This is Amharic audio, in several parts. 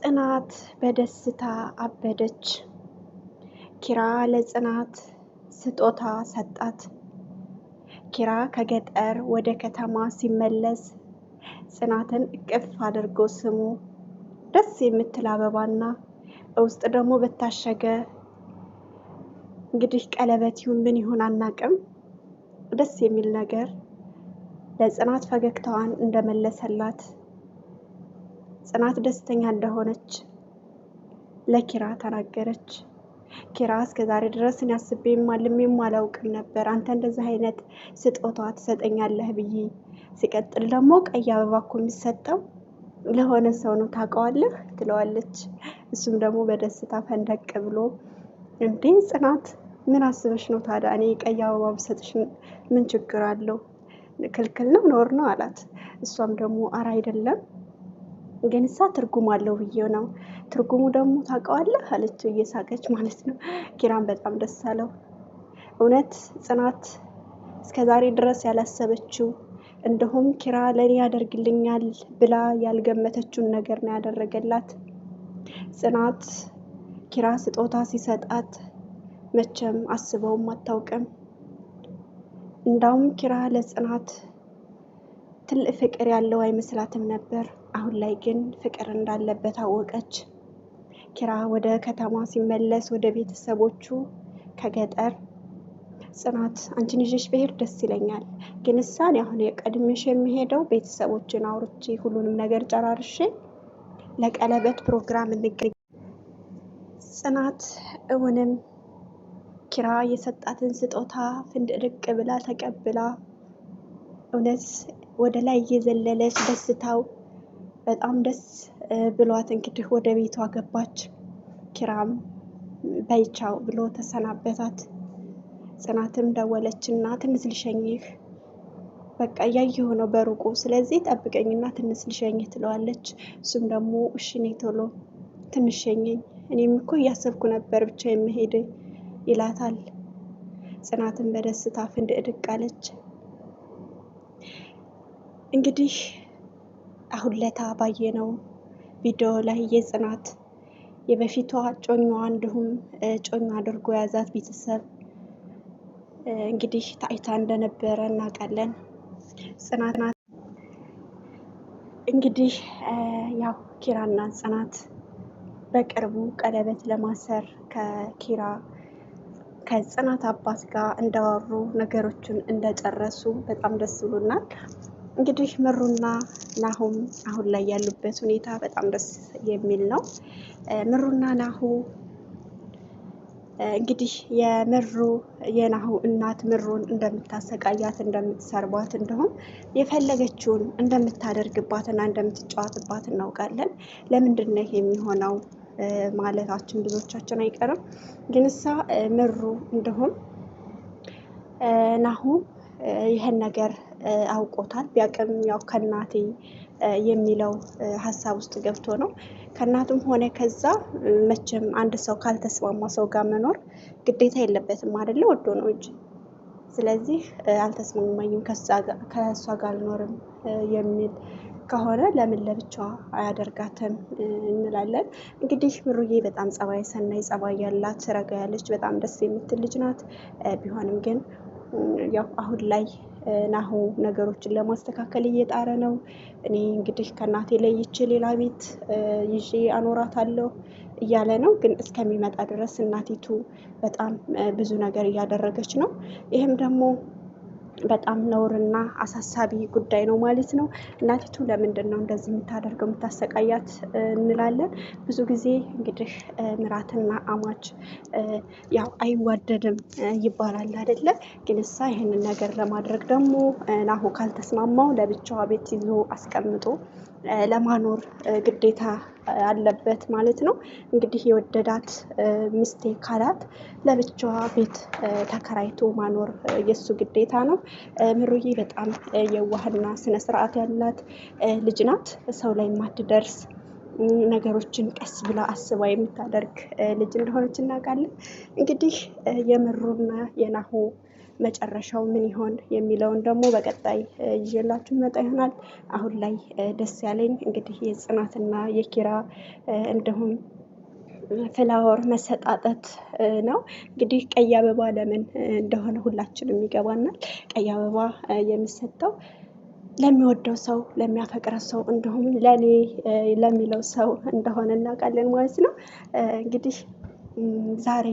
ጽናት በደስታ አበደች። ኪራ ለጽናት ስጦታ ሰጣት። ኪራ ከገጠር ወደ ከተማ ሲመለስ ጽናትን እቅፍ አድርጎ ስሙ ደስ የምትል አበባና ውስጥ ደግሞ በታሸገ እንግዲህ ቀለበት ይሁን ምን ይሁን አናቅም፣ ደስ የሚል ነገር ለጽናት ፈገግታዋን እንደመለሰላት ጽናት ደስተኛ እንደሆነች ለኪራ ተናገረች። ኪራ እስከ ዛሬ ድረስ እኔ አስቤም አልሜም አላውቅም ነበር አንተ እንደዚህ አይነት ስጦታ ትሰጠኛለህ ብዬ። ሲቀጥል ደግሞ ቀይ አበባ እኮ የሚሰጠው ለሆነ ሰው ነው ታውቀዋለህ፣ ትለዋለች። እሱም ደግሞ በደስታ ፈንደቅ ብሎ እንዴ ጽናት ምን አስበሽ ነው ታዲያ? እኔ ቀይ አበባ ብሰጥሽ ምን ችግር አለው? ክልክል ነው ኖር ነው አላት። እሷም ደግሞ አረ አይደለም ግን እሳ ትርጉም አለው ብዬ ነው። ትርጉሙ ደግሞ ታውቀዋለህ አለችው እየሳቀች ማለት ነው። ኪራን በጣም ደስ አለው። እውነት ጽናት እስከ ዛሬ ድረስ ያላሰበችው እንደሁም ኪራ ለእኔ ያደርግልኛል ብላ ያልገመተችውን ነገር ነው ያደረገላት። ጽናት ኪራ ስጦታ ሲሰጣት መቼም አስበውም አታውቅም። እንዳውም ኪራ ለጽናት ትልቅ ፍቅር ያለው አይመስላትም ነበር። አሁን ላይ ግን ፍቅር እንዳለበት አወቀች። ኪራ ወደ ከተማ ሲመለስ ወደ ቤተሰቦቹ ከገጠር ጽናት አንቺን ይዤሽ ብሄድ ደስ ይለኛል፣ ግን እሳን አሁን የቀድሜሽ የሚሄደው ቤተሰቦችን አውርቼ ሁሉንም ነገር ጨራርሼ ለቀለበት ፕሮግራም እንገኝ። ጽናት እውንም ኪራ የሰጣትን ስጦታ ፍንድቅድቅ ብላ ተቀብላ እውነት ወደ ላይ እየዘለለች ደስታው በጣም ደስ ብሏት እንግዲህ ወደ ቤቷ ገባች። ኪራም በይቻው ብሎ ተሰናበታት። ጽናትም ደወለችና ትንሽ ልሸኝህ፣ በቃ እያየሁ ነው በሩቁ፣ ስለዚህ ጠብቀኝና ትንሽ ልሸኝህ ትለዋለች። እሱም ደግሞ እሺ እኔ ቶሎ ትንሽ ሸኘኝ፣ እኔም እኮ እያሰብኩ ነበር ብቻ የመሄድ ይላታል። ጽናትም በደስታ ፍንድቅድቅ አለች። እንግዲህ አሁን ለታ ባየነው ቪዲዮ ላይ የጽናት የበፊቷ ጮኛዋ እንዲሁም ጮኛ አድርጎ የያዛት ቤተሰብ እንግዲህ ታይታ እንደነበረ እናውቃለን። ጽናት እንግዲህ ያው ኪራና ጽናት በቅርቡ ቀለበት ለማሰር ከኪራ ከጽናት አባት ጋር እንዳወሩ ነገሮችን እንደጨረሱ በጣም ደስ ብሎናል። እንግዲህ ምሩና ናሁም አሁን ላይ ያሉበት ሁኔታ በጣም ደስ የሚል ነው። ምሩና ናሁ እንግዲህ የምሩ የናሁ እናት ምሩን እንደምታሰቃያት እንደምትሰርቧት፣ እንዲሁም የፈለገችውን እንደምታደርግባትና እንደምትጫወትባት እናውቃለን። ለምንድን ነው ይሄ የሚሆነው ማለታችን ብዙዎቻችን አይቀርም። ግን እሳ ምሩ እንዲሁም ናሁ ይህን ነገር አውቆታል። ቢያቅም ያው ከእናቴ የሚለው ሀሳብ ውስጥ ገብቶ ነው። ከእናቱም ሆነ ከዛ መቼም አንድ ሰው ካልተስማማ ሰው ጋር መኖር ግዴታ የለበትም አይደለ? ወዶ ነው እንጂ። ስለዚህ አልተስማማኝም፣ ከእሷ ጋር አልኖርም የሚል ከሆነ ለምን ለብቻዋ አያደርጋትም እንላለን። እንግዲህ ምሩዬ በጣም ጸባይ ሰናይ ጸባይ ያላት ረጋ ያለች በጣም ደስ የምትል ልጅ ናት። ቢሆንም ግን ያው አሁን ላይ ናሁ ነገሮችን ለማስተካከል እየጣረ ነው። እኔ እንግዲህ ከእናቴ ለይቼ ሌላ ቤት ይዤ አኖራታለሁ እያለ ነው። ግን እስከሚመጣ ድረስ እናቲቱ በጣም ብዙ ነገር እያደረገች ነው። ይህም ደግሞ በጣም ነውርና አሳሳቢ ጉዳይ ነው ማለት ነው። እናቲቱ ለምንድን ነው እንደዚህ የምታደርገው የምታሰቃያት እንላለን። ብዙ ጊዜ እንግዲህ ምራትና አማች ያው አይዋደድም ይባላል አይደለ? ግን እሳ ይህንን ነገር ለማድረግ ደግሞ ናሁ ካልተስማማው ለብቻዋ ቤት ይዞ አስቀምጦ ለማኖር ግዴታ አለበት ማለት ነው። እንግዲህ የወደዳት ሚስቴ ካላት ለብቻዋ ቤት ተከራይቶ ማኖር የእሱ ግዴታ ነው። ምሩዬ በጣም የዋህና ስነ ስርዓት ያላት ልጅ ናት። ሰው ላይ የማትደርስ ነገሮችን ቀስ ብላ አስባ የምታደርግ ልጅ እንደሆነች እናውቃለን። እንግዲህ የምሩና የናሁ መጨረሻው ምን ይሆን የሚለውን ደግሞ በቀጣይ ይዤላችሁ መጣ ይሆናል። አሁን ላይ ደስ ያለኝ እንግዲህ የጽናትና የኪራ እንዲሁም flower መሰጣጠት ነው። እንግዲህ ቀይ አበባ ለምን እንደሆነ ሁላችንም ይገባናል። ቀይ አበባ የሚሰጠው ለሚወደው ሰው፣ ለሚያፈቅረው ሰው እንዲሁም ለኔ ለሚለው ሰው እንደሆነ እናውቃለን ማለት ነው። እንግዲህ ዛሬ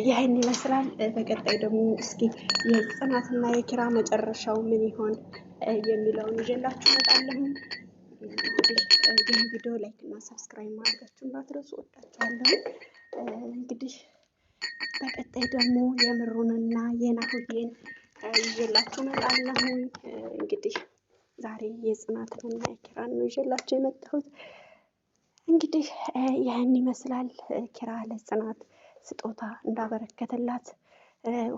ይህን ይመስላል። በቀጣይ ደግሞ እስኪ የጽናትና የኪራ መጨረሻው ምን ይሆን የሚለውን ይዤላችሁ እመጣለሁ። እንግዲህ ይህን ቪዲዮ like እና subscribe ማድረጋችሁ እንዳትረሱ። ወዳችኋለሁ። እንግዲህ በቀጣይ ደግሞ የምሩንና የናሁዬን ይዤላችሁ እመጣለሁ። እንግዲህ ዛሬ የጽናትንና የኪራን ነው ይዤላችሁ የመጣሁት። እንግዲህ ይህን ይመስላል። ኪራ ለጽናት ስጦታ እንዳበረከተላት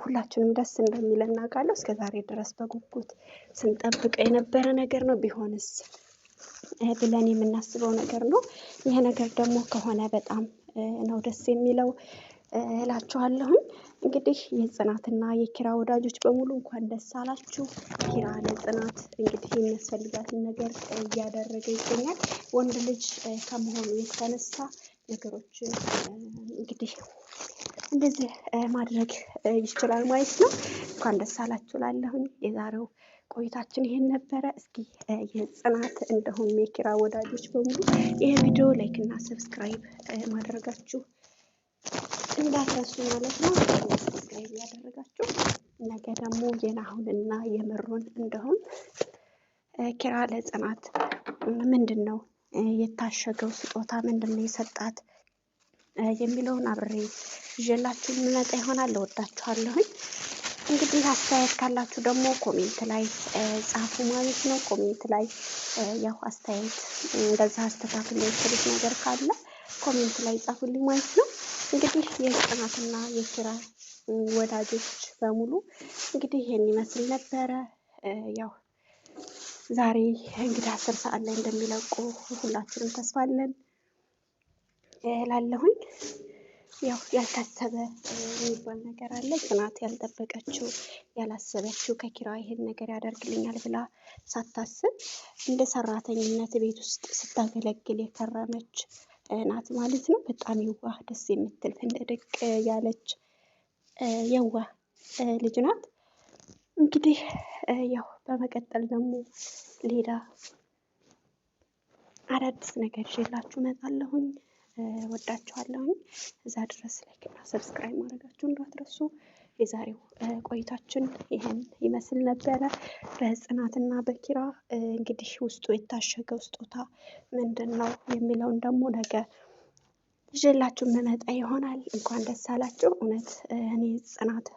ሁላችንም ደስ እንደሚለን እናውቃለሁ። እስከ ዛሬ ድረስ በጉጉት ስንጠብቀው የነበረ ነገር ነው። ቢሆንስ ብለን የምናስበው ነገር ነው። ይሄ ነገር ደግሞ ከሆነ በጣም ነው ደስ የሚለው እላችኋለሁኝ። እንግዲህ የጽናትና የኪራ ወዳጆች በሙሉ እንኳን ደስ አላችሁ። ኪራ ለጽናት እንግዲህ የሚያስፈልጋትን ነገር እያደረገ ይገኛል። ወንድ ልጅ ከመሆኑ የተነሳ ነገሮችን እንግዲህ እንደዚህ ማድረግ ይችላል ማለት ነው። እንኳን ደስ አላችሁ እላለሁኝ። የዛሬው ቆይታችን ይሄን ነበረ። እስኪ የጽናት እንዲሁም የኪራ ወዳጆች በሙሉ ይህ ቪዲዮ like እና subscribe ማድረጋችሁ እንዳትረሱ ማለት ነው። Subscribe ያደረጋችሁ ነገ ደግሞ የናሁንና የምሩን እንዲሁም ኪራ ለጽናት ምንድን ነው የታሸገው ስጦታ ምንድን ነው የሰጣት የሚለውን አብሬ ይዤላችሁ የምመጣ ይሆናል። እወዳችኋለሁኝ። እንግዲህ አስተያየት ካላችሁ ደግሞ comment ላይ ጻፉ ማለት ነው። Comment ላይ ያው አስተያየት እንደዛ አስተካክል የምትሉት ነገር ካለ comment ላይ ጻፉልኝ ማለት ነው። እንግዲህ የጽናትና የኪራ ወዳጆች በሙሉ እንግዲህ ይሄን ይመስል ነበረ። ያው ዛሬ እንግዲህ 10 ሰዓት ላይ እንደሚለቁ ሁላችንም ተስፋ አለን እላለሁኝ። ያው ያልታሰበ የሚባል ነገር አለ። ጽናት ያልጠበቀችው ያላሰበችው ከኪራ ይሄን ነገር ያደርግልኛል ብላ ሳታስብ እንደ ሰራተኝነት ቤት ውስጥ ስታገለግል የከረመች ናት ማለት ነው። በጣም የዋህ ደስ የምትል ፍንድቅ ያለች የዋህ ልጅ ናት። እንግዲህ ያው በመቀጠል ደግሞ ሌላ አዳዲስ ነገር ይዤላችሁ እመጣለሁኝ። ወዳችኋለሁኝ። እዛ ድረስ like እና subscribe ማድረጋችሁ እንዳትረሱ። የዛሬው ቆይታችን ይህን ይመስል ነበረ። በጽናትና በኪራ እንግዲህ ውስጡ የታሸገው ስጦታ ምንድን ነው የሚለውን ደግሞ ነገ ይዤላችሁ የምመጣ ይሆናል። እንኳን ደስ አላችሁ። እውነት እኔ ጽናት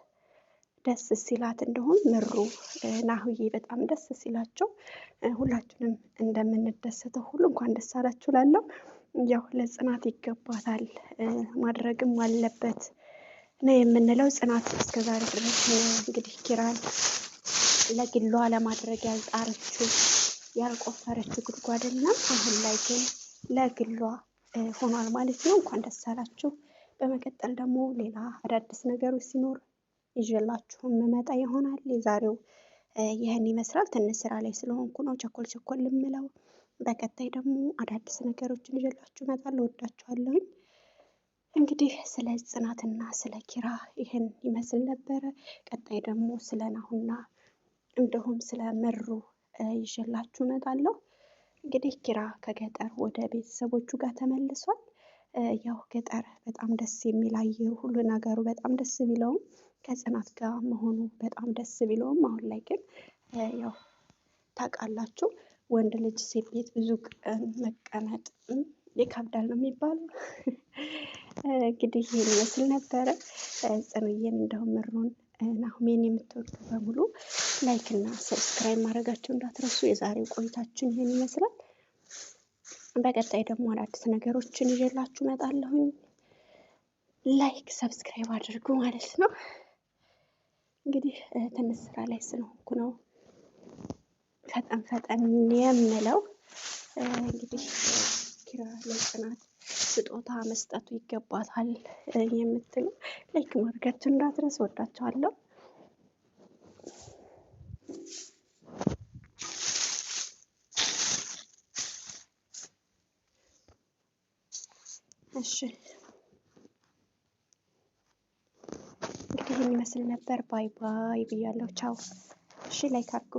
ደስ ሲላት እንደሆን ምሩ ናሁዬ በጣም ደስ ሲላቸው ሁላችንም እንደምንደሰተው ሁሉ እንኳን ደስ አላችሁ እላለሁ። ያው ለጽናት ይገባታል ማድረግም አለበት ነው የምንለው። ጽናት እስከዛሬ ድረስ እንግዲህ ኪራን ለግሏ ለማድረግ ያልጣረችው ያልቆፈረችው ጉድጓድ የለም። አሁን ላይ ግን ለግሏ ሆኗል ማለት ነው። እንኳን ደስ አላችሁ። በመቀጠል ደግሞ ሌላ አዳዲስ ነገሮች ሲኖር ይዤላችሁ የምመጣ ይሆናል። የዛሬው ይህን ይመስላል። ትንሽ ስራ ላይ ስለሆንኩ ነው ቸኮል ቸኮል የምለው። በቀጣይ ደግሞ አዳዲስ ነገሮችን ይዤላችሁ እመጣለሁ። እወዳችኋለሁኝ። እንግዲህ ስለ ጽናትና ስለ ኪራ ይህን ይመስል ነበረ። ቀጣይ ደግሞ ስለ ናሁና እንዲሁም ስለ ምሩ ይዤላችሁ እመጣለሁ። እንግዲህ ኪራ ከገጠር ወደ ቤተሰቦቹ ጋር ተመልሷል። ያው ገጠር በጣም ደስ የሚል አየሩ ሁሉ ነገሩ በጣም ደስ ቢለውም ከጽናት ጋር መሆኑ በጣም ደስ ቢለውም አሁን ላይ ግን ያው ታውቃላችሁ ወንድ ልጅ ሴት ቤት ብዙ ቀን መቀመጥ ይከብዳል ነው የሚባለው። እንግዲህ ይህን ይመስል ነበረ። ጽኑዬን እንደውም ምሩን ናሁሜን የምትወዱ በሙሉ like እና subscribe ማድረጋችሁ እንዳትረሱ። የዛሬው ቆይታችን ይህን ይመስላል። በቀጣይ ደግሞ አዳዲስ ነገሮችን ይዤላችሁ እመጣለሁኝ። Like subscribe አድርጉ ማለት ነው። እንግዲህ ትንሽ ስራ ላይ ስለሆንኩ ነው ፈጠን ፈጠን የምለው። እንግዲህ ኪራ ለጽናት ስጦታ መስጠቱ ይገባታል የምትሉ like ማድረጋችሁ እንዳትረሱ። ወዳችኋለሁ። እሺ እንግዲህ ይህን ይመስል ነበር። Bye bye ብያለሁ። ቻው። እሺ like አድርጉ።